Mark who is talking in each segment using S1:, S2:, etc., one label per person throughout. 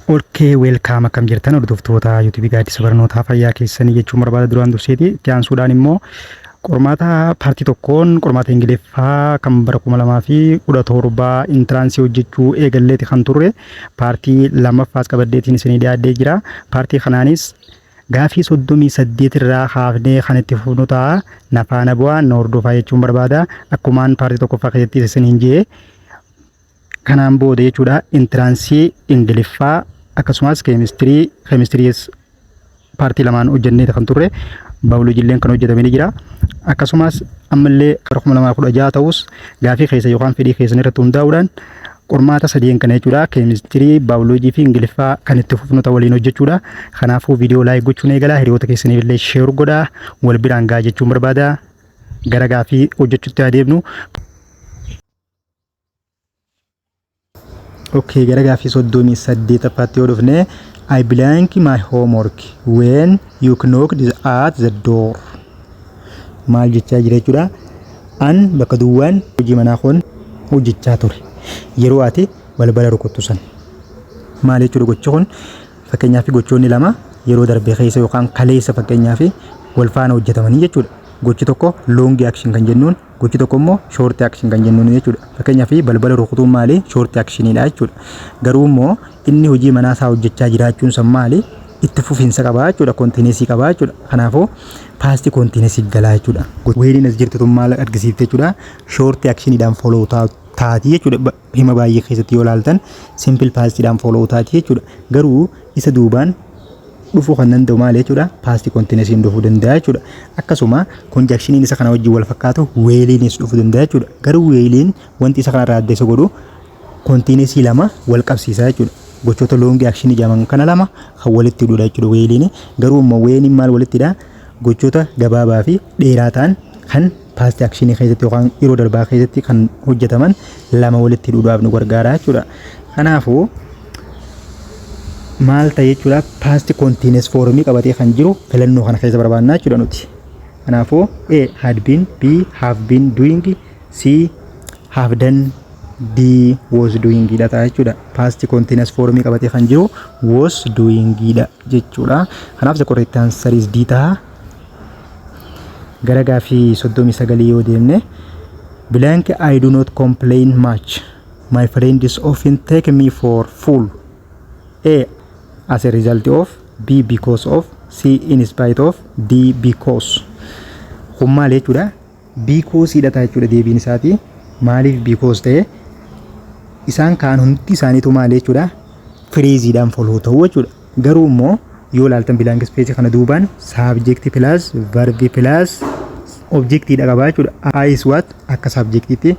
S1: Okay, welcome, akkam jirtan hordoftoota YouTube Gaaddisa Barnootaa? Fayyaa keessanii jechuun barbaada duraan durseeti. Itti aansuudhaan immoo qormaata paartii tokkoon qormaata Ingiliffaa kan bara 2017 entrance hojjechuu eegalleeti kan turre, paartii lammaffaas qabaddeetiin isinii dhiyaadhee jira. Paartii kanaanis gaafii 38 irraa kaafnee kan itti fufnu ta'a. Na faana bu'aa, na hordofaa jechuun barbaada. Akkumaan paartii tokkoffaa keessatti isiniin jee, kanaan booda jechuudha entrance Ingiliffaa akkasumas keemistiriis paartii lamaan hojjennee kan turre, baayoloojiilleen kan hojjetame ni jira. Akkasumas ammallee bara 2016 ta'us gaafii keessa yookaan fedhii keessan irratti hundaa'uudhaan qormaata sadeen kana jechuudha, keemistirii, baayoloojii fi Ingiliffaa kan itti fufnu ta'u waliin hojjechuudha. Kanaafuu viidiyoo like gochuun eegalaa, hiriyoota keessaniif illee share godhaa, wal biraan gahaa jechuun barbaada. Gara gaafii hojjechuutti adeemnu. Okay, gara gaaffii 38ffaatti yoo dhufne, "I blank my homework when you knocked at the door." Maal jechaa jira jechuudha? An bakka duwwaan hojii manaa kun hojjechaa ture yeroo ati balbala rukuttu san. Maal jechuudha gochi kun? Fakkeenyaaf, gochoonni lama yeroo darbe keessa yookaan kaleessa fakkeenyaaf wal faana hojjetamanii jechuudha. Gochi tokko long action kan jennuun, gochi tokko immoo short action kan jennuun jechuudha. Fakkeenyaaf, balbala rukutuun maali? Short actionidha jechuudha. Garuu immoo inni hojii manaa isaa hojjechaa jiraachuun san maali? Itti fufiinsa qabaa jechuudha. Continuous qabaa jechuudha. Kanaafuu past continuous galaa jechuudha. Wheniin as jirtu tun maal argisiifte jechuudha? Short actionidhaan follow taati jechuudha. Hima baay'ee keessatti yoo ilaaltan simple pastiidhaan follow taati jechuudha. Garuu isa duubaan dhufuu kan danda'u maali jechuudha? Past continuousiin dhufuu danda'a jechuudha. Akkasuma conjunctioniin isa kana wajjin wal fakkaatu whileiinis dhufuu danda'a jechuudha. Garuu whileiin wanti isa kanarraa adda isa godhu continuous lama wal qabsiisa jechuudha. Gochoota long action jedhaman kana lama kan walitti hidhudha jechuudha whileiin. Garuu immoo wheniin maal walitti hidha? Gochoota gabaabaa fi dheeraa ta'an kan past action keessatti yookaan yeroo darbaa keessatti kan hojjetaman lama walitti hidhuudhaaf nu gargaara jechuudha. Kanaafuu maal ta'e jechuudha? Past continuous form qabatee kan jiru filannoo kana keessa barbaannaa jechuudha nuti. Kanaafuu A, had been, B, have been doing, C, have done, D, was doing dha ta'a jechuudha. Past continuous form qabatee kan jiru was doing dha jechuudha. Kanaaf the correct answer is D ta'a. Gara gaaffii 39 yoo deemne, "Blank I do not complain much. My friends often take me for fool." A, as a result of, B, because of, C, in spite of, D, because. Kun maal jechuudha? Because hidhata jechuudha deebiin isaati. Maaliif because ta'e? Isaan kaan hundi isaaniitu maal jechuudha? Phraseiidhaan follow ta'uu jechuudha. Garuu immoo yoo ilaaltan blank space kana duubaan subject plus verb plus objectiidha qabaa jechuudha. I is what? Akka subjectiitti,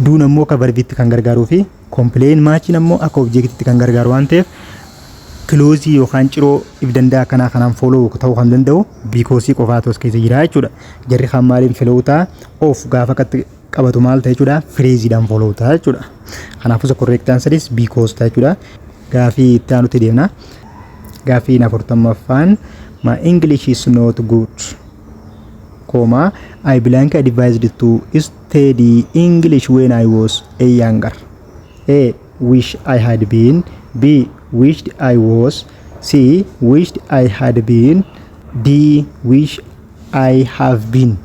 S1: doon ammoo akka verbiitti kan gargaaruu fi complain muchiin ammoo akka objectiitti kan gargaaru waan ta'eef, clause yookaan ciroo if danda'a akkanaa kanaan follow ta'uu kan danda'u because qofaatu as keessa jira jechuudha. Jarri kan maaliin follow ta'a? Of gaafa akkatti qabatu maal ta'a jechuudha? Phraseiidhaan follow ta'a jechuudha. Kanaafuu the correct answer is because ta'a jechuudha. Gaafii itti aanutti deemna. Gaafiin 40ffaan, "My English is not good, comma, I blank advised to study English when I was a younger." A, wish I had been, B, wished I was, C, wished I had been, D, wish I have been.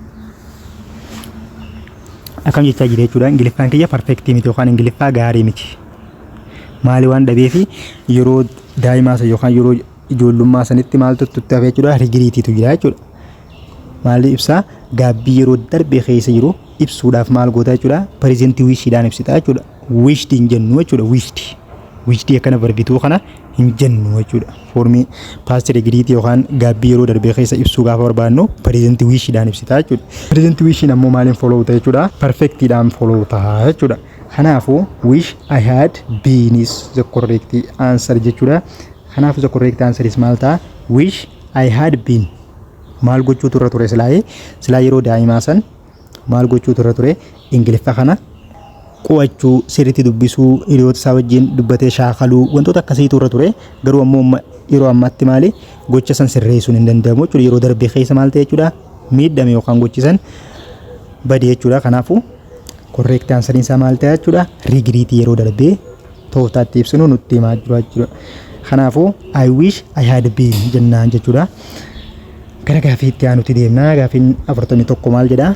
S1: Akkam jechaa jira jechuudha? Ingiliffaan kiyya perfect miti yookaan Ingiliffaa gaarii miti. Maali waan dhabeefi yeroo daa'imaa san yookaan yeroo ijoollummaa sanitti maaltu itti hafe jechuudha? Regretiitu jira jechuudha. Maali ibsaa? Gaabbii yeroo darbe keessa jiru ibsuudhaaf maal goota jechuudha? Present wishiidhaan ibsita jechuudha. Wished hin jennu jechuudha. Wished. Wished akkana verb two kana hin jennu jechuudha. Form past regret yookaan gaabbii yeroo darbe keessa ibsuu gaafa barbaadnu present wishiidhaan ibsita jechuudha. Present wishiin ammoo maaliin follow ta'a jechuudha? Perfectiidhaan follow ta'a jechuudha. Kanaafuu wish I had been is the correct answer jechuudha. Kanaafuu the correct answer is maal ta'a? Wish I had been. Maal gochuutu irra ture silaayee? Silaa yeroo daa'imaa san maal gochuutu irra ture? Ingiliffa kana qo'achuu, sirriitti dubbisuu, hiriyoota isaa wajjin dubbatee shaakaluu, wantoota akkasiitu irra ture. Garuu ammoo yeroo ammaatti maali, gocha san sirreessuun hin danda'amu jechuudha. Yeroo darbe keessa maal ta'e jechuudha? Miidhame yookaan gochi san bade jechuudha. Kanaafuu correct answeriin isaa maal ta'e jechuudha? Regret yeroo darbee Tooftaatti ibsinu nutti himaa jiru jechuudha. Kanaafuu "I wish I had been" jennaan jechuudha. Gara gaafii itti aanutti deemna. Gaafiin 41 maal jedhaa?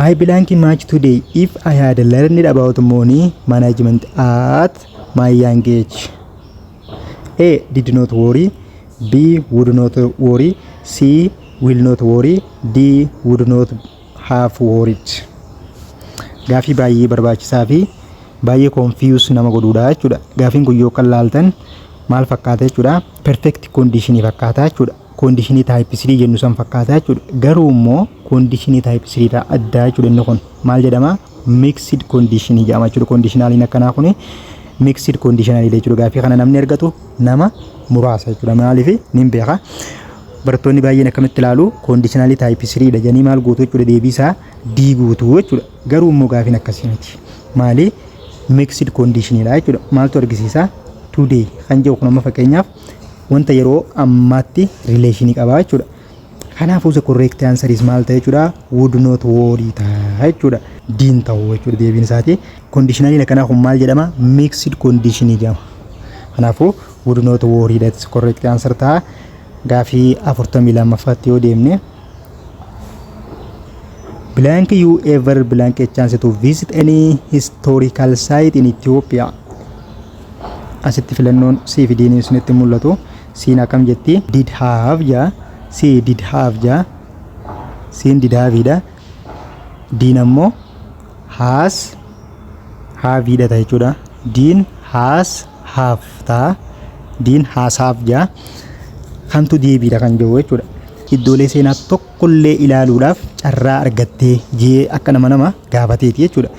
S1: I blank much today if I had learned about money management at my young age. A. Did not worry. B. Would not worry. C. Will not worry. D. Would not have worried. Gaafii baay'ee barbaachisaa fi baay'ee confuse nama godhuudha jechuudha. Gaafiin kun yoo kan laaltan maal fakkaata jechuudha? Perfect conditionii fakkaata jechuudha. Conditionii type 3 jennu san fakkaata jechuudha. Garuu immoo conditionii type 3 irraa addaa jechuudha. Inni kun maal jedhama? Mixed conditionii jedhama jechuudha. Conditionaliin akkanaa kuni mixed conditionalii jechuudha. Gaafii kana namni argatu nama muraasa jechuudha. Maaliif nin beeka. Barattoonni baay'een akkamitti ilaalu? Conditionalii type 3 dha jedhanii maal guutuu jechuudha? Deebii isaa D guutuu jechuudha. Garuu immoo gaafiin akkasii miti. Maali? Mixed conditionidha jechuudha. Maaltu argisiisa? "Today" kan jedhu kun amma fakkeenyaaf wanta yeroo ammaatti relationii qaba jechuudha. Kanaafuu the correct answer is maal ta'e jechuudha? Would not worry ta'a jechuudha. D'n ta'u jechuudha deebiin isaati. Conditionaliin akkanaa kun maal jedhama? Mixed conditionii jedhama. Kanaafuu would not worry, that's correct answer ta'a. Gaafii 42ffaatti yoo deemne, Blank you ever blank a chance to visit any historical site in Ethiopia? Asitti filannoon C fi D'n isinitti mul'atu. C'n akkam jetti? Did have jaa. C did have jaa. C'n did have dha. D'n ammoo has have dha ta'a jechuudha. D'n has have ta'a. D'n has have jaa. Kamtu deebiidha kan jiru jechuudha. Iddoolee seenaa tokkollee ilaaluudhaaf carraa argattee jee akka nama gaafateeti jechuudha.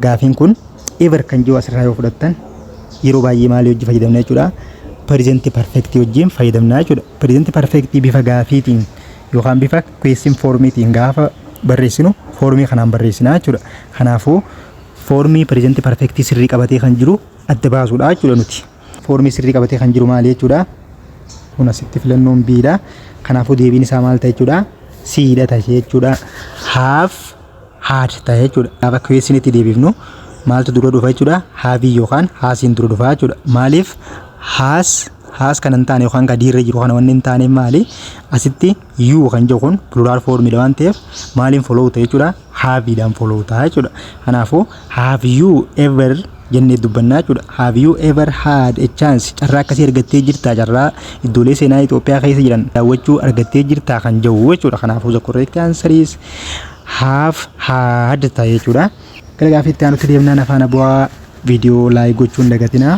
S1: Gaafiin kun "ever" kan jiru asirraa yoo fudhattan yeroo baay'ee maalii hojii fayyadamna jechuudha? Present perfectii wajjin fayyadamna jechuudha. Present perfectii bifa gaafiitiin yookaan bifa question formiitiin gaafa barreessinu formii kanaan barreessina jechuudha. Kanaafuu formii present perfectii sirrii qabatee kan jiru adda baasuudha jechuudha nuti. Formii sirrii qabatee kan jiru maali jechuudha? Kun asitti filannoon B dha. Kanaafuu deebiin isaa maal ta'e jechuudha? C dha ta'e jechuudha. Have had ta'e jechuudha. Gaafa questionitti deebifnu maaltu dura dhufa jechuudha? Haveii yookaan hasiin dura dhufa jechuudha. Maaliif has kan hin taane yookaan gadiirra jiru kana wanni hin taane maali? Asitti "you" kan jedhu kun plural formidha waan ta'eef maaliin follow ta'e jechuudha? Haveiidhaan follow ta'a jechuudha. Kanaafuu "have you ever" jennee dubbannaa jechuudha. Have you ever had a chance, carraa akkasii argattee jirtaa, carraa iddoolee seenaa Itoophiyaa keessa jiran daawwachuu argattee jirtaa kan jedhu jechuudha. Kanaafuu the correct answer is have had ta'a jechuudha. Gara gaaffii itti aanutti deemnaan afaan bu'aa viidiyoo like gochuun dagatinaa.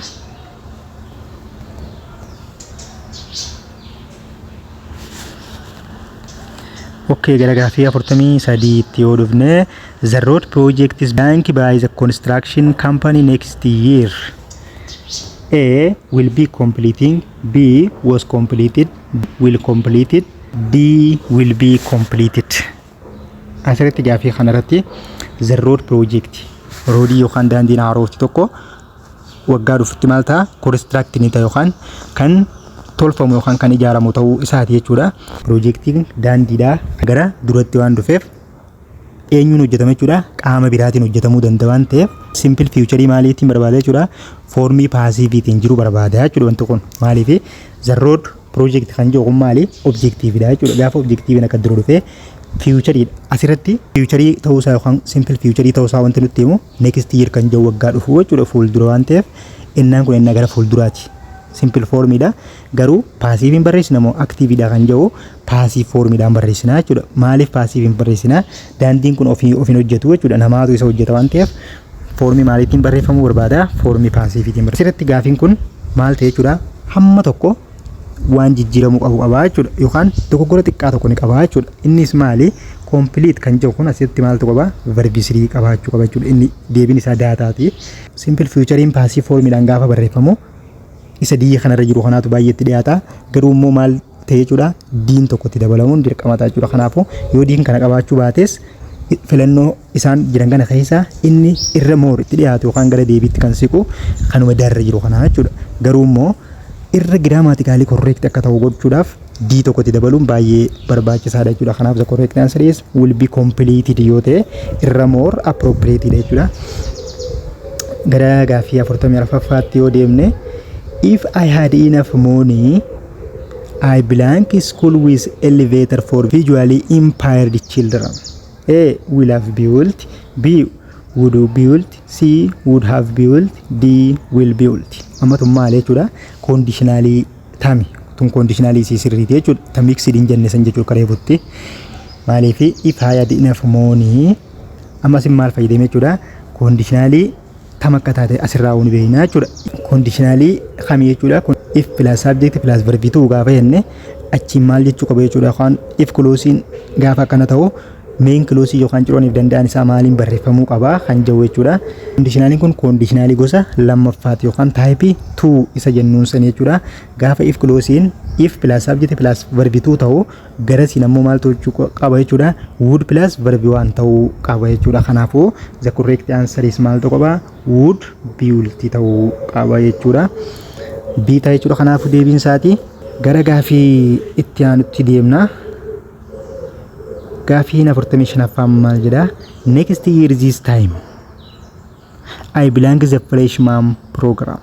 S1: Okay, gara gaaffii 43tti yoo dhufne, the road project is blank by the construction company next year. A, will be completing. B, was completed. Will completed. D, will be completed. Asirratti gaaffii kanarratti the road project, roadii yookaan daandiin haarofti tokko waggaa dhufutti maal ta'a? Construct ni ta'a yookaan kan tolfamu yookaan kan ijaaramu ta'uu isaati jechuudha. Piroojeektiin daandiidhaa gara duratti waan dhufeef eenyuun hojjetama jechuudha? Qaama biraatiin hojjetamuu danda'a waan ta'eef simple futureii maaliitiin barbaada jechuudha? Formii passiveiitiin jiru barbaada jechuudha wanti kun. Maaliif the road project kan jiru kun maali? Objectiveidha jechuudha. Gaafa objectiveiin akka dura dhufee futureiidha. Asirratti futureii ta'uusaa yookaan simple futureii ta'uusaa wanti nutti himu "next year" kan jiru waggaa dhufu jechuudha, fuuldura waan ta'eef innaan kun innaa gara fuulduraati. Simple formiidha. Garuu passiveiin barreessina moo activeiidha kan jedhu passive formiidhaan barreessina jechuudha. Maaliif passiveiin barreessina? Daandiin kun ofii ofiin hojjetu jechuudha. Namaatu isa hojjeta waan ta'eef formii maaliitiin barreeffamuu barbaada? Formii passiveiitiin barreessa. Asirratti gaafiin kun maal ta'e jechuudha? Hamma tokko waan jijjiiramuu qabu qabaa jechuudha. Yookaan dogoggora xiqqaa tokko ni qabaa jechuudha. Innis maali? "Complete" kan jedhu kun asitti maaltu qaba? Verb three qabaachuu qaba jechuudha. Inni deebiin isaa D taati. Simple futureiin passive formiidhaan gaafa barreeffamu isa D kanarra jiru kanaatu baay'eetti dhiyaata. Garuu immoo maal ta'e jechuudha? D'n tokkotti dabalamuun dirqama ta'a jechuudha. Kanaafuu yoo D'n kana qabaachuu baates filannoo isaan jiran kana keessa inni irra more itti dhiyaatu yookaan gara deebiitti kan siqu kanuma D irra jiru kana jechuudha. Garuu immoo irra grammatically correct akka ta'u gochuudhaaf D tokkotti dabaluun baay'ee barbaachisaadha jechuudha. Kanaaf the correct answer is will be completed yoo ta'e irra more appropriate dha jechuudha. Gara gaaffii 44ffaatti yoo deemne, if I had enough money, I blank school with elevator for visually impaired children. A. Will have built. B. Would built. C. Would have built. D. Will built. Amma tun maal jechuudha? Conditionalii tami? Tun conditionalii isii sirriiti jechuudha. Ta mixed hin jenne san jechuudha kareefutti. Maaliif? If I had enough money, ammas maal fayyadame jechuudha? Conditionalii tam akka taate asirraa ni beekna jechuudha. Conditionalii kamii jechuudha? If plus subject plus verb 2 gaafa jenne, achiin maal jechuu qaba jechuudha? Yookaan if clauseiin gaafa akkana ta'u, main clauseii yookaan cirooniif danda'an isaa maaliin barreeffamuu qaba kan jedhu jechuudha. Conditionaliin kun conditionalii gosa lammaffaati yookaan type 2 isa jennuun san jechuudha. Gaafa if clauseiin if plus subject plus verb 2 ta'u, garasiin ammoo maal ta'uu qaba jechuudha? Would plus verb 1 ta'uu qaba jechuudha. Kanaafuu the correct answer is maal ta'uu qaba? Would built ta'uu qaba jechuudha. B ta'a jechuudha. Kanaafuu deebiin isaati. Gara gaafii itti aanutti deemna. Gaafiin 45ffaan maal jedha? Next year this time, I blank the freshman program.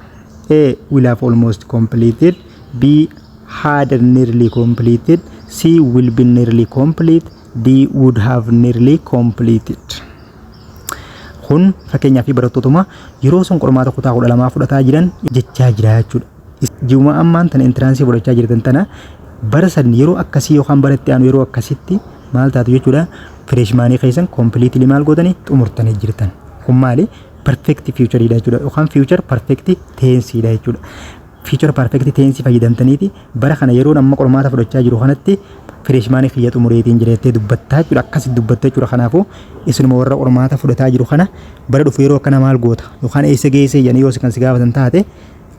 S1: A. Will have almost completed. B. Had nearly completed. C. Will be nearly complete. D. Would have nearly completed. Kun fakkeenyaaf barattootuma yeroo sun qormaata kutaa 12 fudhataa jiran jechaa jira jechuudha. Ji'uma ammaan tana entranceii fudhachaa jirtan tana, bara san yeroo akkasii yookaan bara itti aanu yeroo akkasitti maal taatu jechuudha? Freshmanii keessan completely maal gootanii xumurtanii jirtan. Kun maali? Perfect futureidha jechuudha yookaan future perfect tenseiidha jechuudha. Future perfect tenseii fayyadamtaniiti bara kana yeroo amma qormaata fudhachaa jiru kanatti freshmanii kiyya xumureetiin jira jettee dubbattaa jechuudha. Akkasitti dubbatta jechuudha. Kanaafuu isinuma warra qormaata fudhataa jiru kana, bara dhufu yeroo akkana maal goota yookaan eessa geessee jedhanii yoo kan si gaafatan taate,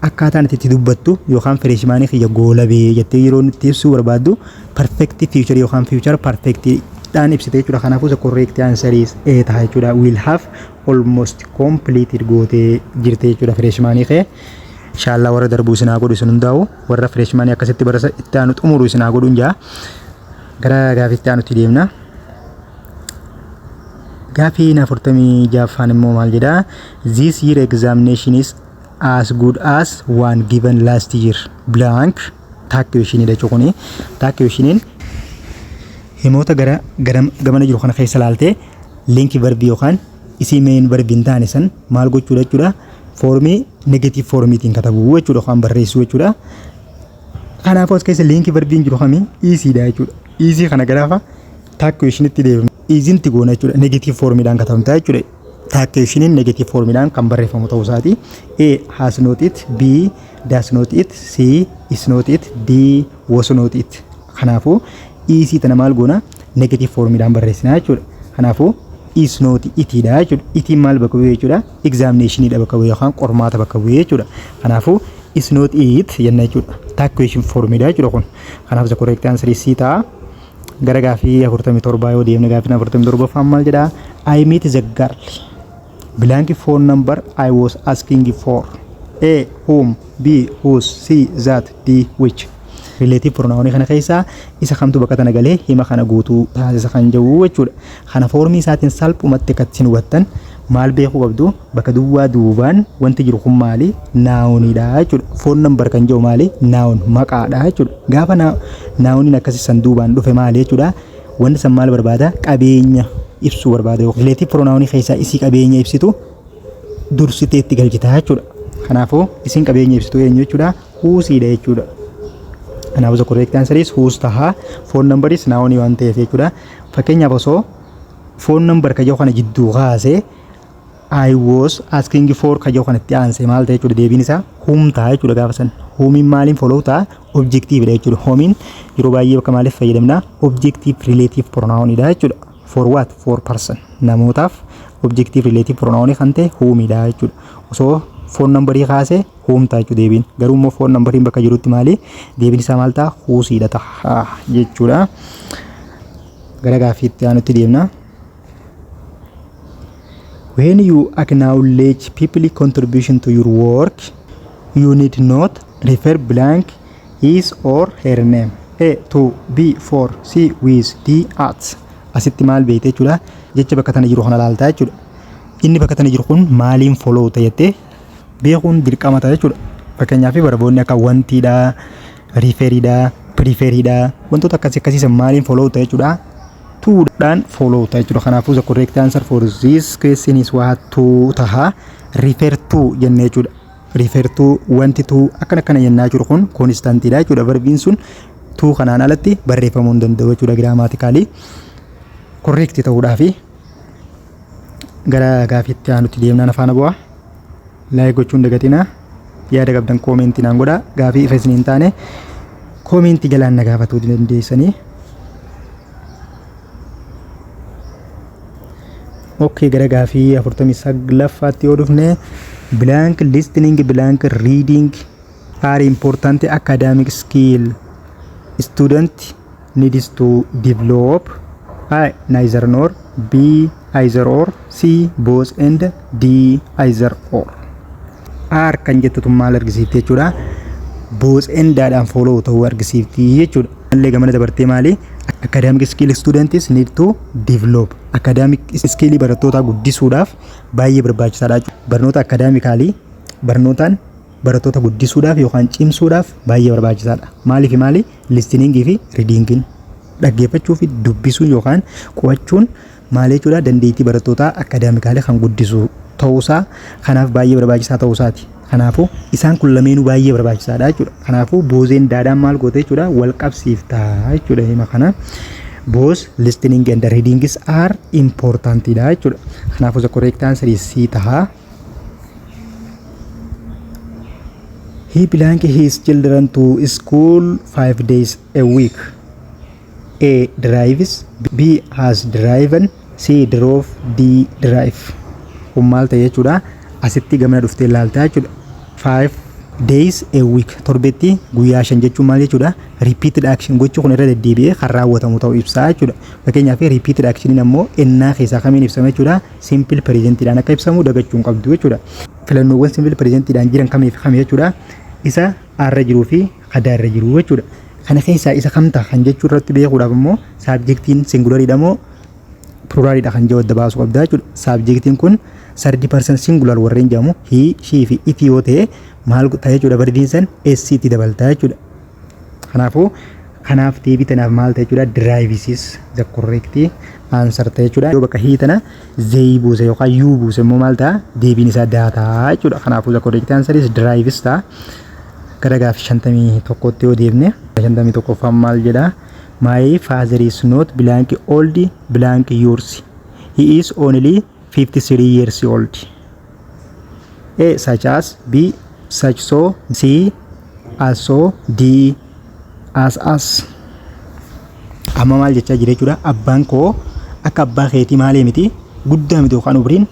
S1: akkaataan itti dubbattu yookaan freshmanii kiyya goolabee jettee yeroo itti ibsuu barbaaddu, perfect future yookaan future perfect dhaan ibsite jechuudha. Kanaafuu the correct answer is A ta'a jechuudha. Will have almost completed gootee jirte jechuudha freshmanii kee. Inshallah warra darbuu isinaa godhu isin hundaa'u, warra freshmanii akkasitti bara itti aanu xumuru isinaa godhuun jaa. Gara gaafiitti aanutti deemna. Gaafiin 46ffaan immoo maal jedhaa? This year examination is as good as one given last year. Blank. Tag questioniidha jechuun kuni. Tag questioniin himoota gara gamana jiru kana keessa laaltee link verbii yookaan isii main verbii hin taane san maal gochuudha jechuudha? Formii negative formiitiin katabuu jechuudha yookaan barreessuu jechuudha. Kanaafuu as keessa link verbiin jiru kamii? Isiidha jechuudha. Isii kana gaafa tag questionitti deebifnu, isn't goona jechuudha. Negative formiidhaan katabamta jechuudha. Tag questioniin negative formiidhaan kan barreeffamu ta'uu isaati. A. Has not it. B. Does not it. C. Is not it. D. Was not it. Kanaafuu isii tana maal goona? Negative formiidhaan barreessina jechuudha. Kanaafuu is not itiidha jechuudha. Itiin maal bakka bu'ee jechuudha? Examinationiidha bakka bu'ee yookaan qormaata bakka bu'ee jechuudha. Kanaafuu is not it jenna jechuudha. Tag question formiidha jechuudha kun. Kanaaf the correct answer is C ta'a. Gara gaafii 47 yoo deemne, gaafiin 47ffaan maal jedhaa? I meet the girl blank phone number I was asking for. A. Whom. B. Whose. C. That. D. Which. Relative pronoun kana keessaa isa kamtu bakka tana galee hima kana guutuu taasisa kan jedhu jechuudha. Kana formii isaatiin salphumatti akka ittiin hubattan maal beekuu qabdu? Bakka duwwaa duubaan wanti jiru kun maali? Nouniidha jechuudha. Phone number kan jedhu maali? Noun, maqaadha jechuudha. Gaafa nouniin akkasii san duubaan dhufe maali jechuudha? Wanti san maal barbaada? Qabeenya ibsuu barbaada. Relative pronounii keessaa isii qabeenya ibsitu dursitee itti galchita jechuudha. Kanaafuu isin qabeenya ibsitu eenyu jechuudha? Whoseiidha jechuudha. Kanaafuu the correct answer is whose taha. Phone number is nounii waan ta'eef jechuudha. Fakkeenyaaf osoo phone number kayyoo kana jidduu kaasee I was asking for kayyoo kana itti aansee maal ta'e jechuudha? Deebiin isaa whom ta'a jechuudha gaafa san. Whomiin maaliin follow ta'a? Objectivedha jechuudha. Whomiin yeroo baay'ee bakka maaliif fayyadamna? Objective relative pronounidha jechuudha. For what? For person. Namootaaf objective relative pronoun kan ta'e whomidha jechuudha. Osoo phone numberii kaasee whom ta'a jechuudha deebiin. Garuu immoo phone numberiin bakka jirutti maali? Deebiin isaa maal ta'a? Whoseiidha ta'a jechuudha. Gara gaaffiitti aanutti deemna. When you acknowledge people contribution to your work, you need not refer blank his or her name. A. To. B. For. C. With. D. At. Asitti maal beekte jechuudha? Jecha bakka tana jiru kana laaltaa jechuudha. Inni bakka tana jiru kun maaliin follow ta'e jettee beekuun dirqama ta'a jechuudha. Fakkeenyaaf, verboonni akka wantiidha, referiidha, preferiidha, wantoota akkasii akkasiisan maaliin follow ta'e jechuudha? Todhaan follow ta'a jechuudha. Kanaafuu, the correct answer for this question is what? To taha. Refer to jennee jechuudha. Refer to, want to, akkana akkana jennaa jiru kun constantiidha jechuudha. Verbiin sun to kanaan alatti barreeffamuu hin danda'u jechuudha grammatically correct ta'uudhaafi. Gara gaafiitti aanutti deemnaan afaan bu'aa. Like gochuun dagatinaa. Yaada qabdan commentii naan godhaa. Gaafii ifa isin hin taane commentii jalaan na gaafatuu dandeessanii. Okay, gara gaafii 49ffaatti yoo dhufne, blank listening blank reading are important academic skill student needs to develop. A, neither nor. B, either or. C, both and. D, either or. Are kan jettutu maal argisiifti jechuudha? Both andaadhaan follow ta'uu argisiifti jechuudha. Illee gamana dabartee maali? Academic skill students need to develop. Academic skill barattootaa guddisuudhaaf baay'ee barbaachisaadha jechuudha. Barnoota academically barnootaan barattoota guddisuudhaaf yookaan cimsuudhaaf baay'ee barbaachisaadha. Maaliif maali? Listeningii fi readingiin, dhaggeeffachuu fi dubbisuun yookaan qo'achuun maal jechuudha? Dandeettii barattootaa academically kan guddisu ta'uusaa, kanaaf baay'ee barbaachisaa ta'uusaati. Kanaafuu isaan kun lameenuu baay'ee barbaachisaadha jechuudha. Kanaafuu both andaadhaan maal goote jechuudha? Wal qabsiiftaa jechuudha hima kana. Both listening and readings are important dha jechuudha. Kanaafuu, the correct answer is C taha. He blank his children to school 5 days a week. A, drives. B, has driven. C, drove. D, drive. Kun maal ta'e jechuudha? Asitti gamana dhuftee ilaaltaa jechuudha. 5 days a week, torbetti guyyaa 5 jechuun maal jechuudha? Repeated action gochuu kun irra deddeebi'ee kan raawwatamu ta'uu ibsaa jechuudha. Fakkeenyaaf, repeated actioniin ammoo ennaa keessaa kamiin ibsama jechuudha? Simple presentiidhaan akka ibsamu dagachuu hin qabdu jechuudha. Filannoowwan simple presentiidhaan jiran kamii fi kamii jechuudha? Isa A irra jiruu fi D irra jiru jechuudha. Kana keessaa isa kam ta'a kan jechuu irratti beekuudhaaf immoo subjectiin singulariidha moo pluraliidha kan jedhu adda baasuu qabda jechuudha. Subjectiin kun third person singular warreen jedhamu he, she fi it yoo ta'e maal ta'a jechuudha? Verbiin san s itti dabaltaa jechuudha. Kanaafuu kanaaf deebii tanaaf maal ta'e jechuudha? Drives is the correct answer ta'e jechuudha. Yoo bakka he tana they buuse yookaan you buuse immoo maal ta'a? Deebiin isaa D ta'a jechuudha. Kanaafuu, the correct answer is drives ta'a. Gara gaaffii 51tti yoo deemne, 51ffaan maal jedhaa? My father is not blank old blank yours. He is only 53 years old. A, such as. B, such so. C, as so. D, as as. Amma maal jechaa jira jechuudha? Abbaan koo akka abbaa keetii maalee miti, guddaa miti yookaan umriin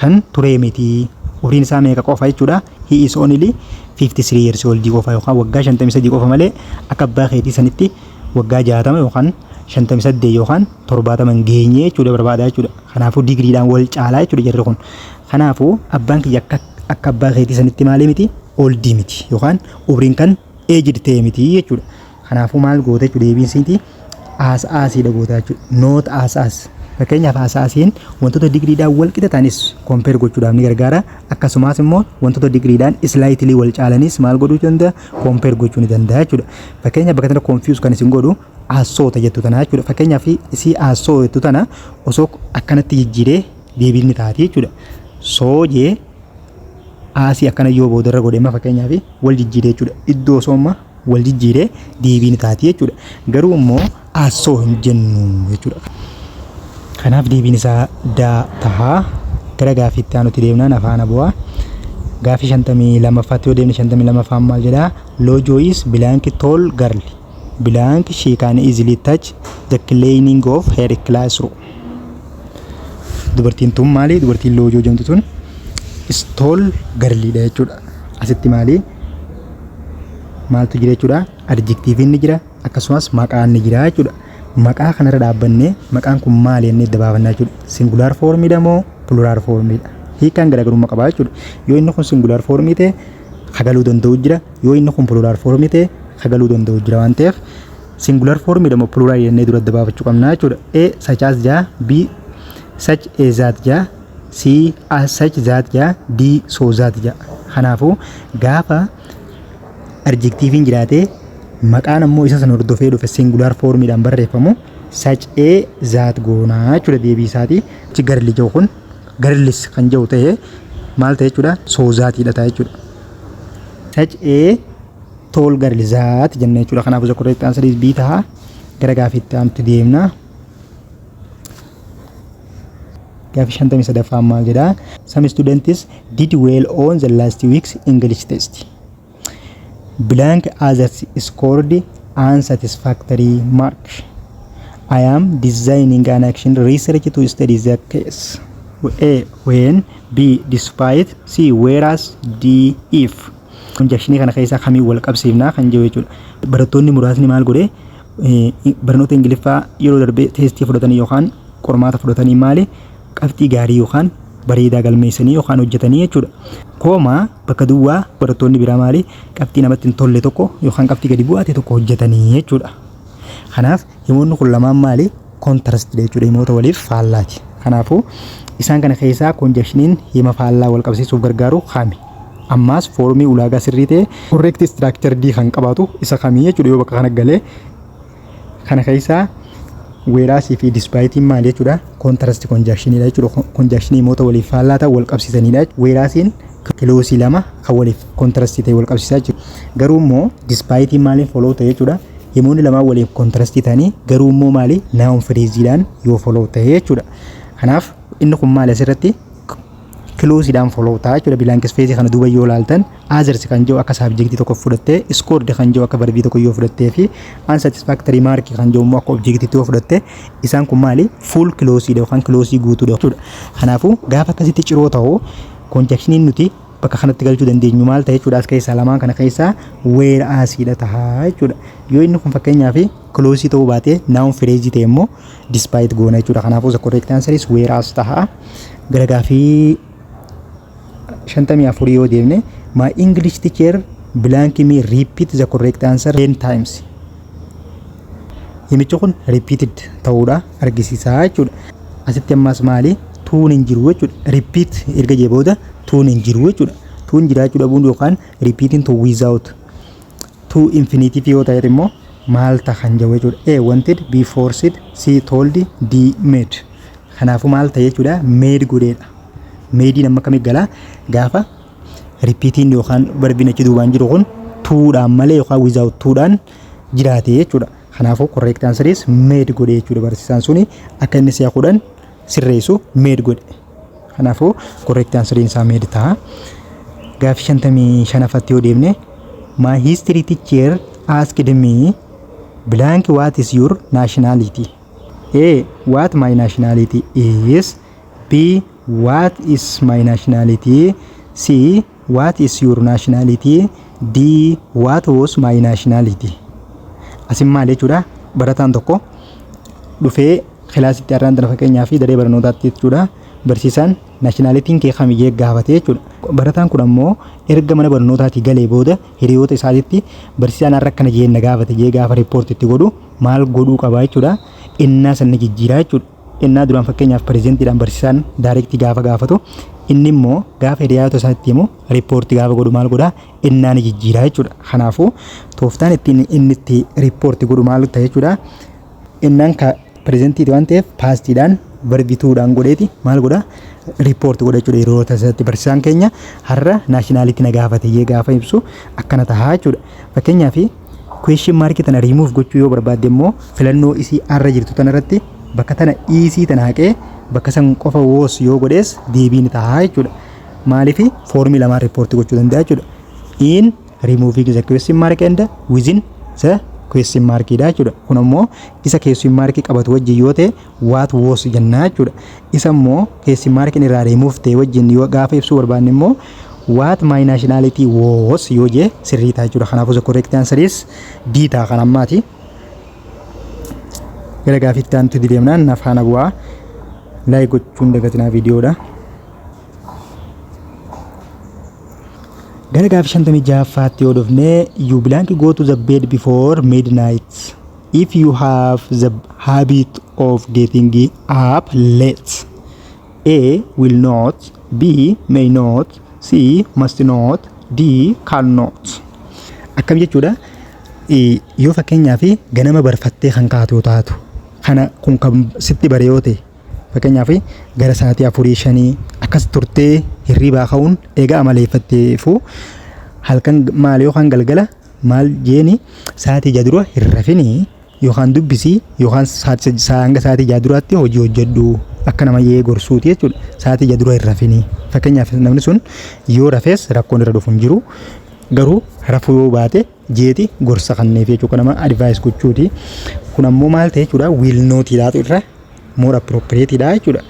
S1: kan turee miti. Umriin isaa meeqa qofa jechuudha? He is only 53 years old qofa yookaan waggaa 53 qofa malee akka abbaa keetii sanitti waggaa 60 yookaan 58 yookaan 70 hin geenye jechuudha barbaada jechuudha. Kanaafuu digriidhaan wal caalaa jechuudha jarri kun. Kanaafuu abbaan kiyya akka abbaa keetii sanitti maalii miti? Oldii miti yookaan umriin kan aged ta'e miti jechuudha. Kanaafuu maal goota jechuudha? Deebiin isiiti as asiidha goota jechuudha. Not as as. Fakkeenyaaf, as asiin wantoota digriidhaan wal qixa ta'anis compare gochuudhaaf ni gargaara. Akkasumas immoo wantoota digriidhaan slightly wal caalanis maal godhuu danda'a? Compare gochuu ni danda'a jechuudha. Fakkeenyaaf, bakka tana confuse kan isin godhu as so ta jettu tana jechuudha. Fakkeenyaaf, isii as so jettu tana osoo akkanatti jijjiiree deebiin ni taati jechuudha. So jee asii akkana yoo boodarra godhe amma, fakkeenyaaf, wal jijjiiree jechuudha. Iddoo osoo amma wal jijjiiree deebii ni taati jechuudha. Garuu immoo as so hin jennu jechuudha. Kanaaf deebiin isaa D tahaa. Gara gaaffiitti aanutti deemnaan afaan bu'aa. Gaaffii 52ffaatti yoo deemne, 52ffaan maal jedhaa? Loojoo is blank tall girl. Blank she can easily touch the ceiling of her classroom. Dubartiin tun maali? Dubartiin Loojoo jedhamtu tun tall girliidha jechuudha. Asitti maali? Maaltu jira jechuudha? Adjectiviin ni jira, akkasumas maqaan ni jira jechuudha. Maqaa kanarra dhaabbannee maqaan kun maali jennee adda baafannaa jechuudha. Singular formiidha moo plural formiidha? Hiikkaan garaagarummaa qaba jechuudha. Yoo inni kun singular formii ta'e hagaluu danda'u jira. Yoo inni kun plural formii ta'e hagaluu danda'u jira waan ta'eef, singular formiidha moo plural jennee dura adda baafachuu qabna jechuudha. A, such as jaa. B, such a that jaa. C as such that jedha, D so that jedha. Kanaafuu gaafa adjectiviin jiraate, maqaan ammoo isa sana hordofee dhufe singular formiidhaan barreeffamu, such a that goonaa jechuudha deebii isaati. Achi girl jedhu kun girls kan jedhu ta'e maal ta'e jechuudha? So thatiidha ta'a jechuudha. Such a tall girl that jenna jechuudha. Kanaafuu the correct answer is B ta'a. Gara gaafiitti aanutti deemna. Gaafii 53ffaan maal jedhaa? Some students did well on the last week's English test. Blank others scored unsatisfactory mark. I am designing an action research to study the case. A. When. B. Despite. C. Whereas. D. If. Conjunctionii kana keessaa kamiin wal qabsiifnaa kan jiru jechuudha. Barattoonni muraasni maal godhe? Barnoota Ingiliffaa yeroo darbe testii fudhatanii yookaan qormaata fudhatanii maali, qabxii gaarii yookaan bareedaa galmeessanii yookaan hojjetanii jechuudha. Comma bakka duwwaa barattoonni biraa maali, qabxii namatti hin tolle tokko yookaan qabxii gadi bu'aa ta'e tokko hojjetanii jechuudha. Kanaaf himoonni kun lamaan maali, contrast jechuudha, himoota waliif faallaati. Kanaafuu isaan kana keessaa conjunctioniin hima faallaa wal qabsiisuuf gargaaru kami? Ammaas formii ulaagaa sirrii ta'e, correct structure D kan qabaatu isa kamii jechuudha. Yoo bakka kana galee kana keessaa whereasii fi despiteiin maali jechuudha? Contrast conjunctioniidha jechuudha. Conjunctionii himoota waliif faallaa ta'an wal qabsiisanidha. Whereasiin clauseii lama kan waliif contrastii ta'e wal qabsiisaa jechuudha. Garuu immoo despiteiin maaliin follow ta'e jechuudha? Himoonni lamaan waliif contrastii ta'anii, garuu immoo maali, noun phraseiidhaan yoo follow ta'e jechuudha. Kanaaf inni kun maali, asirratti clauseiidhaan follow ta'a jechuudha. Blank spaceii kana duuba yoo ilaaltan, others kan jiru akka subjectii tokko fudhattee, scored kan jiru akka verbii tokko yoo fudhattee fi unsatisfactory mark kan jiru immoo akka objectiitti yoo fudhatte, isaan kun maali, full clauseiidha yookaan clauseii guutuudha jechuudha. Kanaafuu gaafa akkasitti ciroo ta'u, conjunctioniin nuti bakka kanatti galchuu dandeenyu maal ta'e jechuudha? As keessaa lamaan kana keessaa whereasiidha ta'a jechuudha. Yoo inni kun fakkeenyaaf clauseii ta'uu baate, noun phraseii ta'e immoo despite goona jechuudha. Kanaafuu the correct answer is whereas ta'a. Gara gaafii 54 yoo deemne, my English teacher blank me repeat the correct answer 10 times. Himichi kun repeated ta'uudha argisiisaa jechuudha. Asitti ammas maali, toon hin jiru jechuudha. Repeat erga jee booda toon hin jiru jechuudha. Toon jiraachuu dhabuun yookaan repeating to without to infinitive yoo ta'e immoo maal ta'a kan jedhu jechuudha. A, wanted. B, forced. C, told. D, made. Kanaafuu maal ta'e jechuudha? Made godheedha. Madeiin amma akkamii galaa? Gaafa repeatiin yookaan verbiin achi duubaan jiru kun toodhaan malee yookaan without toodhaan jiraate jechuudha. Kanaafuu correct answer is made godhe jechuudha. Barsiisaan suni akka inni si'a 10 sirreessu made godhe. Kanaafuu correct answer isaa made ta'a. Gaaffii 55ffaatti yoo deemne, my history teacher asked me blank what is your nationality. A, what my nationality is. B, what is my nationality. C, what is your nationality. D, what was my nationality. Asin maal jechuudha? Barataan tokko dhufee kilaasitti har'aan tana fakkeenyaa fi daree barnootaatti jechuudha, barsiisaan nationalityn kee kamiyyee gaafate jechuudha. Barataan kun ammoo erga mana barnootaatii galee booda hiriyoota isaatitti barsiisaan har'a akkana jeen na gaafate jee gaafa reportii godhu maal godhuu qaba jechuudha? Innaa sanni jijjiiraa jechuudha. Innaa duraan fakkeenyaaf presentiidhaan barsiisaan directii gaafa gaafatu, inni immoo gaafa hiriyoota isaatti himu, reportii gaafa godhu maal godhaa? Innaa ni jijjiiraa jechuudha. Kanaafuu tooftaan ittiin inni itti reportii godhu maal ta'e jechuudha? Innaan ka presentiiti waan ta'eef pastiidhaan verb twodhaan godheeti maal godha? Reportii godha jechuudha. Yeroo isaatti barsiisaan keenya har'a nationality na gaafate jee gaafa ibsu akkana tahaa jechuudha. Fakkeenyaaf question markii tana riimuuf gochuu yoo barbaadde immoo, filannoo isii har'a jirtu tana irratti bakka tana isii tana haqee bakka san qofa was yoo godhees deebii ni tahaa jechuudha. Maaliif? Formii lamaan reportii gochuu danda'a jechuudha. In removing the question mark and within the question mark dha jechuudha. Kun ammoo isa question mark qabatu wajjin yoo ta'e what was jennaa jechuudha. Isa immoo question mark irraa remove ta'e wajjin yoo gaafa ibsuu barbaanne immoo what my nationality was yoo jee sirrii ta'a jechuudha. Kanaafuu the correct answer is D ta'a kan ammaati. Gara gaafiitti aanutti deemnaan na faana bu'aa. Like gochuun dagatinaa viidiyoodha. Gara gaafii 56ffaatti yoo dhufne, you blank go to the bed before midnight if you have the habit of getting up late. A. Will not, B. May not, C. Must not, D. Cannot. Akkam jechuudha? Yoo fakkeenyaaf ganama barfattee kan kaatu taatu, kana kun kan sitti bare yoo ta'e, fakkeenyaaf gara sa'aatii 4, 5 akkas turtee hirribaa ka'uun egaa amaleeffatteefu, halkan maal yookaan galgala maal jeeni, sa'aatii 6 dura hin rafinii yookaan dubbisii yookaan hanga sa'aatii 6 duraatti hojii hojjedhu akka nama yee gorsuuti jechuudha. Sa'aatii 6 dura hin rafinii. Fakkeenyaaf namni sun yoo rafees rakkoon irra dhufu hin jiru. Garuu rafuu yoo baate jeeti gorsa kanneef jechuudha, nama advice gochuuti. Kun ammoo maal ta'e jechuudha? Will notiidhaatu irra more appropriateidha jechuudha.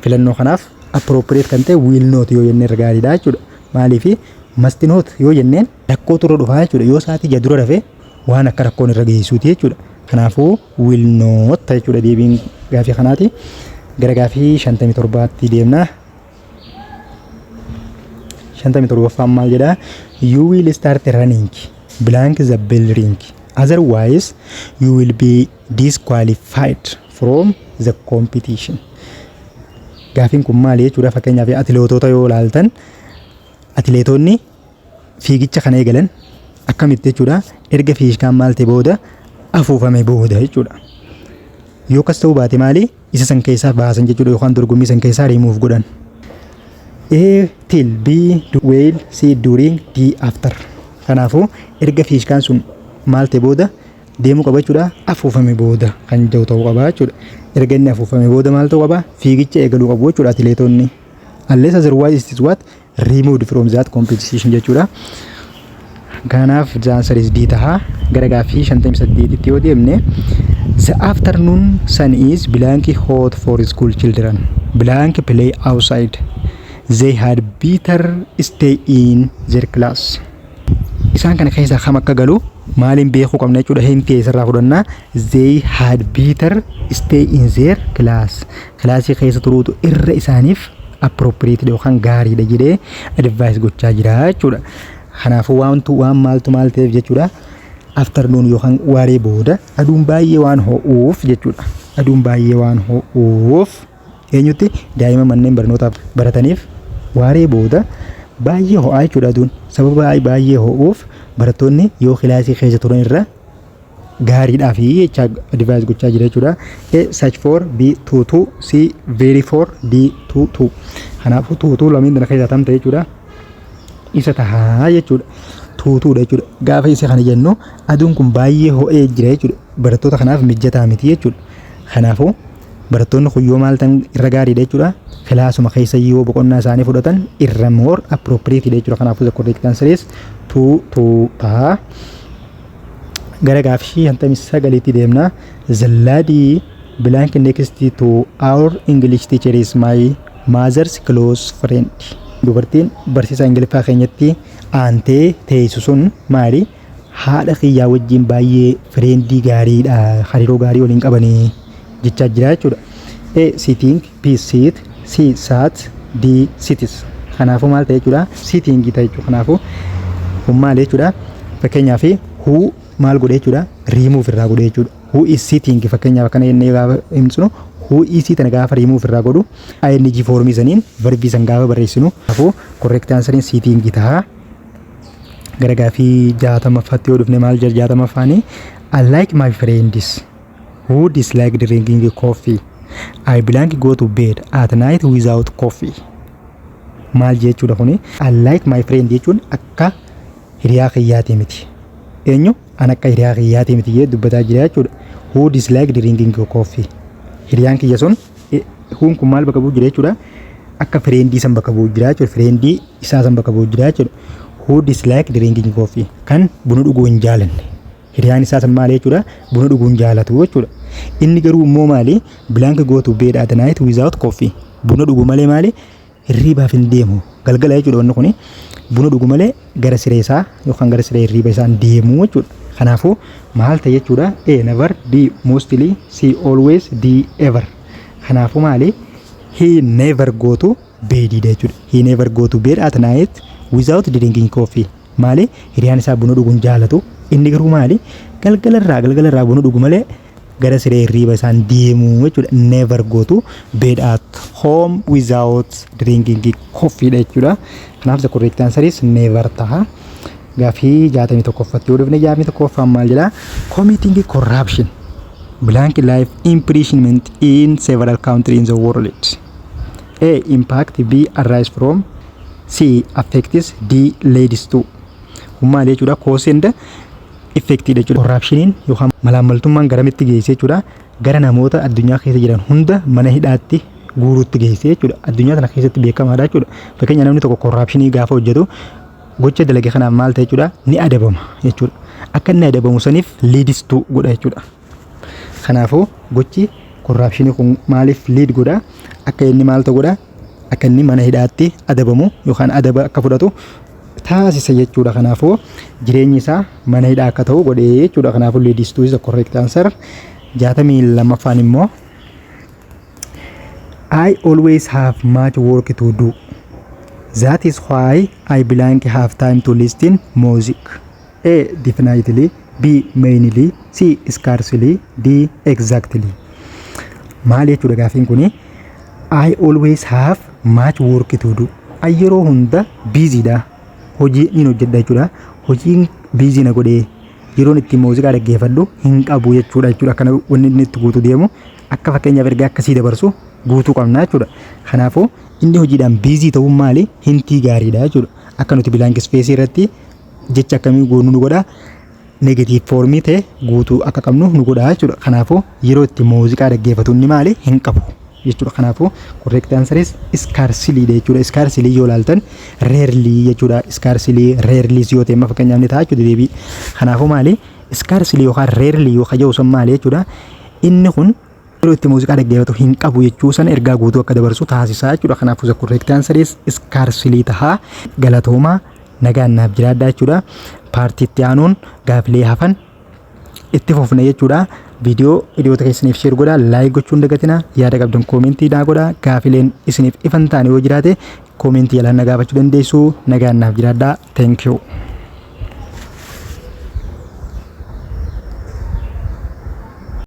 S1: Filannoo kanaaf appropriate kan ta'e will not yoo jennee irra gaariidha jechuudha. Maaliif must not yoo jenneen rakkootu irra dhufaa jechuudha. Yoo sa'aatii 6 dura rafee waan akka rakkoon irra geessuuti jechuudha. Kanaafuu will not jechuudha deebiin gaafii kanaati. Gara gaafii 57tti deemna. 57ffaan maal jedhaa? You will start running blank the bell ring. Otherwise you will be disqualified from the competition. Gaafiin kun maali jechuudha? Fakkeenyaaf atileetota yoo ilaaltan, atileetonni fiigicha kana eegalan akkamitti jechuudha? Erga fiigikaan maal ta'e booda, afuufame booda jechuudha. Yoo akkas ta'uu baate maali, isa san keessaa baasan jechuudha yookaan dorgommii san keessaa rimuuf godhan. A till, B while, C during, D after. Kanaafuu erga fiishkaan sun maal ta'e booda deemuu qaba jechuudha, afuufame booda kan jiru ta'uu qaba jechuudha. Erga inni afuufame booda maal ta'uu qaba? Fiigicha eegaluu qabu jechuudha atileetonni. Unless otherwise it is what? Removed from that competition jechuudha. Kanaaf the answer is D taha. Gara gaaffii 58tti yoo deemne, the afternoon sun is blank hot for school children. Blank play outside. They had better stay in their class. Isaan kana keessaa kam akka galu maaliin beekuu qabna jechuudha? Hintii eessarraa fudhannaa? They had better stay in their class. Kilaasii keessa turuutu irra isaaniif appropriate yookaan gaariidha jedhee advice gochaa jira jechuudha. Kanaafuu waantu waan maaltu maal ta'eef jechuudha? Afternoon yookaan waaree booda aduun baay'ee waan ho'uuf jechuudha. Aduun baay'ee waan ho'uuf eenyutti, daa'ima manneen barnootaaf barataniif waaree booda baay'ee ho'aa jechuudha aduun. Sababa baay'ee ho'uuf barattoonni yoo kilaasii keessa turan irra gaariidhaa fi jecha advice gochaa jira jechuudha. A search for, B to 2, C very for, D to 2. Kanaafuu to 2 lameen kana keessaa tam ta'e jechuudha? Isa tahaa jechuudha. To twodha jechuudha. Gaafa isa kana jennu aduun kun baay'ee ho'ee jira jechuudha. Barattoota kanaaf mijataa miti jechuudha. Kanaafuu barattoonni kun yoo maal ta'an irra gaariidha jechuudha? Kilaasuma keessa yoo boqonnaa isaanii fudhatan irra more appropriate jechuudha. Kanaafuu the correct answer is to 2 tahaa. Gara gaaffii 59tti deemna. The lady blank next to our English teacher is my mother's close friend. Dubartiin barsiisaa Ingiliffaa keenyatti aantee teessu sun maali? Haadha kiyyaa wajjin baay'ee friendii gaariidha. Hariiroo gaarii waliin qabanii jechaa jira jechuudha. A sitting, B sit, C sat, D sits. Kanaafuu maal ta'e jechuudha? Sitting ta'e jechuudha. Kanaafuu kun maal jechuudha? Fakkeenyaaf who maal godhe jechuudha? Remove irraa godhe jechuudha. Who is sitting, fakkeenyaaf akkana jennee gaafa himsinu, who is tana gaafa remove irraa godhu, ing formii saniin verbii san gaafa barreessinu, kanaafuu correct answeriin sitting ta'a. Gara gaafii 60ffaatti yoo dhufne maal jedha 60ffaanii? Unlike my friends who dislike drinking coffee, I blank go to bed at night without coffee. Maal jechuudha kuni? Unlike my friend jechuun akka hiriyaa kiyyaatii miti. Eenyu? An akka hiriyaa kiyyaatii miti jee dubbataa jira jechuudha. Who dislike drinking coffee. Hiriyaan kiyya sun, whoon kun maal bakka bu'u jira jechuudha? Akka friendii san bakka bu'u jira jechuudha. Friendii isaa san bakka bu'u jira jechuudha. Who dislike drinking coffee. Kan buna dhuguu hin jaalanne. Hiriyaan isaa san maal jechuudha? Buna dhuguu hin jaalatu jechuudha. Inni garuu immoo maali? Blank go to bed at night without coffee. Buna dhugu malee maali? Hirriibaaf hin deemu. Galgala jechuudha wanni kuni. Buna dhugu malee gara siree isaa yookaan gara siree hirriiba isaa hin deemu jechuudha. Kanaafuu maal ta'e jechuudha? A never, B mostly, C always, D ever. Kanaafuu maali? He never go to bed jechuudha. He never go to bed at night without drinking coffee. Maali? Hiriyaan isaa buna dhuguu hin jaalatu. Inni garuu maali? Galgalarraa buna dhugu malee Gara siree hirriiba isaan deemuu jechuudha. Never go to bed at home without drinking coffee dha jechuudha. Kanaaf the correct answer is never taha. Gaaffii 61ffatti yoo dhufne, 61ffaan maal jedha? Committing corruption blank life imprisonment in several countries in the world. A. Impact. B. Arise from. C. Affects. D. Leads to. Kun maal jechuudha? Cause and effect jechuudha. Corruptioniin yookaan malaammaltummaan garamitti geesse jechuudha? Gara namoota addunyaa keessa jiran hunda mana hidhaatti guuruutti geesse jechuudha. Addunyaa kana keessatti beekamaadha jechuudha. Fakkeenya, namni tokko corruptionii gaafa hojjetu, gocha dalage kanaaf maal ta'e jechuudha? Ni adabama jechuudha. Akka inni adabamu saniif leads to godha jechuudha. Kanaafuu gochi corruptionii kun maaliif lead godha? Akka inni maal ta'u godha? Akka inni mana hidhaatti adabamu yookaan adaba akka fudhatu taasisa jechuudha. Kanaafuu jireenyi isaa mana hidhaa akka ta'u godhee jechuudha. Kanaafuu leads to is the correct answer. 62ffaan immoo, I always have much work to do. That is why I blank have time to listen music. A. Definitely. B. Mainly. C. Scarcely. D. Exactly. Maal jechuudha gaafiin kuni? I always have much work to do. Ay, yeroo hunda busy dha. Hojii niin hojjedha jechuudha. Hojiin busy na godhee yeroon itti muuziqaa dhaggeeffadhu hin qabu jechuudha. Akkana wanni inni itti guutuu deemu, akka fakkeenyaaf ergaa akkasii dabarsu guutuu qabna jechuudha. Kanaafuu inni hojiidhaan busy ta'uun maali? Hintii gaariidha jechuudha. Akka nuti blank space irratti jecha akkamii goonu nu godha? Negative formii ta'e guutuu akka qabnu nu godha jechuudha. Kanaafuu yeroo itti muuziqaa dhaggeeffatu inni maali? Hin qabu jechuudha. Kanaafuu correct answer is scarcely jechuudha. Scarcely yoo ilaaltan rarely jechuudha. Scarcely, rarely yoo ta'e amma fakkeenyaaf ni ta'a jechuudha deebii. Kanaafuu maali? Scarcely yookaan rarely yoo kaja'u sun maali jechuudha? Inni kun yeroo itti muuziqaa dhaggeeffatu hin qabu jechuu sana ergaa guutuu akka dabarsu taasisaa jechuudha. Kanaafuu the correct answer is scarcely tahaa. Galatoomaa, nagaan naaf jiraadhaa jechuudha. Partii itti aanuun gaafilee hafan itti fufna jechuudha. Viidiyoo hiriyoota keessaniif share godhaa, like gochuun dagatina, yaada qabdan commentii naa godhaa, gaafileen isiniif ifan taane yoo jiraate commentii jalaan na gaafachuu dandeessu. Nagaan naaf jiraadhaa. Thank you.